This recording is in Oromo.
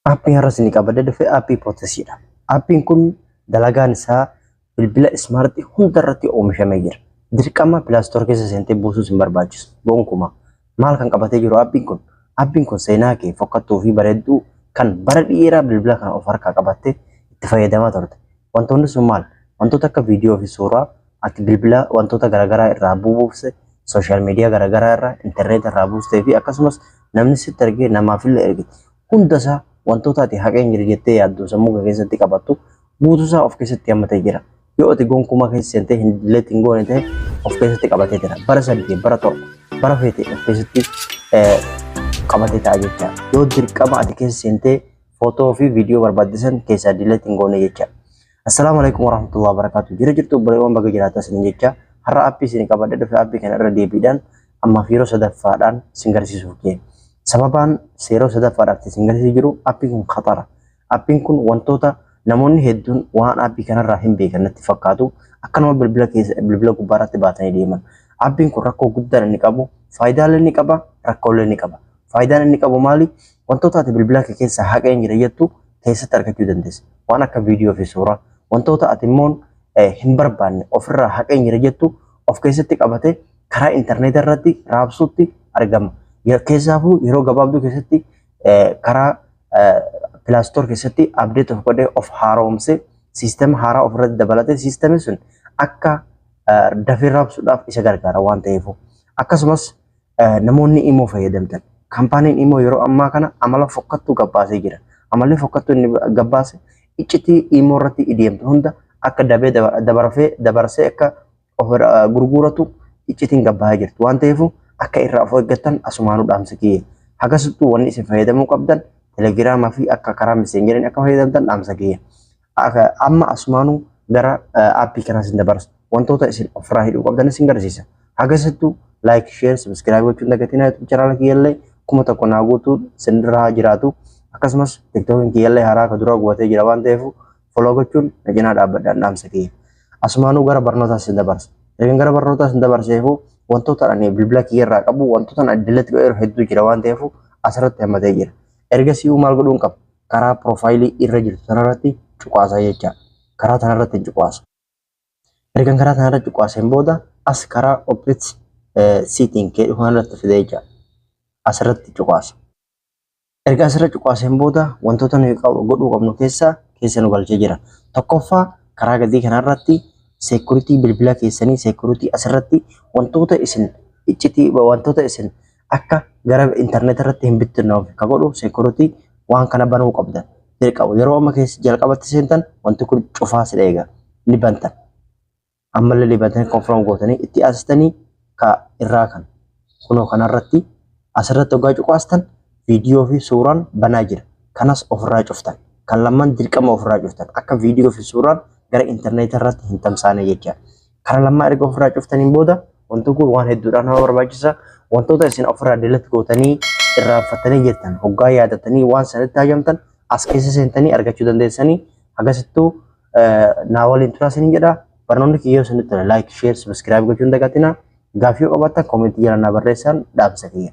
Aappiin har'a isinii qabadhee dhufe aappii Pootesiidha. Aappiin kun dalagaan isaa bilbila ismaartii hunda irratti oomishamee jira. Dirqama Play Store keessa seentee buusuus hin barbaachisu. Gonkumaa. Maal kan qabatee jiru aappiin kun? Aappiin kun seenaa kee fokkattuu fi bareedduu kan bara dheeraa bilbila kana of harkaa qabattee itti fayyadamaa turte. Wantoonni sun maal? Wantoota akka viidiyoo fi suuraa ati bilbila wantoota garaagaraa irraa buufte, social media garaagaraa irraa, intarneeta irraa buustee fi akkasumas namni sitti ergee namaafillee ergite. Hundasaa wantoota ati haqeen jira jettee yaaddu sammuu kee keessatti qabattu guutuusaa of keessatti hammatee jira. Yoo ati gonkumaa keessa seentee hin delete hin goone ta'e, of keessatti qabatee jira. Bara 8, bara 7, bara feete of keessatti qabatee ta'a jecha. Yoo dirqama ati keessa seentee footoo fi viidiyoo barbaaddisan keessaa delete hin goone jecha. Assalaamu alaikum warahmatullahi wabarakatuh. Jira jirtu obboleewwan, baga jiraata isin jecha. Har'a aappii isin qabadhee dhufe, aappii kana irra deebiidhaan ammaaf yeroo sadaffaadhaan isin garsiisuuf ka'e. Sababaan yeroo sadaffaadhaaf isin garsiisuu jiru, aappiin kun khatara. Aappiin kun wantoota namoonni hedduun waan aappii kanarraa hin beekan natti fakkaatu, akkanuma bilbila keessa bilbila gubbaarratti baatanii deeman. Aappiin kun rakkoo guddaan inni qabu, faayidaalee inni qaba, rakkoolee inni qaba. Faayidaan inni qabu maali? Wantoota ati bilbila kee keessaa haqeen jira jettu keessatti argachuu dandeessa. Waan akka viidiyoo fi suuraa, wantoota ati immoo hin barbaanne ofirraa haqeen jira jettu of keessatti qabatee karaa intarneetii irratti raabsuutti argama. Keessaafuu yeroo gabaabduu keessatti karaa Play Store keessatti update of godhee, of haaromsee, siistema haaraa ofirratti dabalatee, siistemni sun akka dafee raabsuudhaaf isa gargaara waan ta'eef. Akkasumas namoonni imoo fayyadamtan, kaampaaniin imoo yeroo ammaa kana amala fokkattuu gabbaasee jira. Amalli fokkattuu inni gabbaase iccitii imoo irratti deemtu hunda akka dabee dabarfee dabarsee akka of gurguratu iccitiin gabbaa'ee jirtu waan ta'eef, akka irraa of eeggattan asumaanuu dhaamsa kiyya. Hagasittuu wanni isin fayyadamuu qabdan telegiraamaa fi akka karaa messeengeriin akka fayyadamtan dhaamsa kiyya. Amma asumaanuu gara aappii kanaa isin dabarsa. Wantoota isin ofirraa hidhuu qabdan isin garsiisa. Hagasittuu like, share, subscribe gochuun dagatinaa. YouTube channel kiyyallee 1000 naa guutuu sinirraa jiraatu. Akkasumas tiktookiin kiyyallee haaraa ka dura gubatee jira waan ta'eef, follow gochuun na cinaa dhaabbadhaan dhaamsa kiyya. Asumaanuu gara barnootaa isin dabarsa. Erga gara barnootaa isin dabarseefu, wantoota ani bilbila kiyyarraa qabu, wantoota ani delete godheeru hedduu jira waan ta'eef, asirratti hammatee jira. Ergasii maal godhuun qaba? Karaa piroofaayilii irra jirtu sanarratti cuqaasaa jecha. Karaa tanarratti cuqaasa. Erga karaa tanarratti cuqaaseen booda, as karaa update setting kee dhufu irratti fidee jecha. Asirratti cuqaasa. Erga asirra cuqaaseen booda, wantoota nuyi godhuu qabnu keessaa keessa nu galchee jira. Tokkoffaa, karaa gadii kanarratti security bilbila keessanii, security asirratti wantoota isin iccitii, wantoota isin akka gara intarneet irratti hin bittinnoofne ka godhu security waan kana banuu qabdan. Dirqama yeroo amma keessa jalqabatti seentan wanti kun cufaa si eega, ni bantan. Ammallee ni bantanii, confirm gootanii, itti asistanii ka irraa kan kunoo kanarratti asirratti hoggaa cuqaastan, viidiyoo fi suuraan banaa jira. Kanas ofirraa cuftan. Kan lamman dirqama ofirraa cuftan. Akka viidiyoo fi suuraan gara intarneetii irratti hin tamsaane jecha. Kana lammaa erga ofirraa cuftaniin booda, wanti kun waan hedduudhaan nama barbaachisa. Wantoota isin ofirraa delete gootanii irraanfattanii jirtan, hoggaa yaadatanii waan sanatti hajamtan, as keessa seentanii argachuu dandeessanii. Hagasittuu naa waliin turaa isiniin jedha. Barnoonni kiyyoo isinitti tole, like, share, subscribe gochuun dagatinaa. Gaaffii yoo qabaattan koomentii jala naa barreessaan dhaamsa kiyya.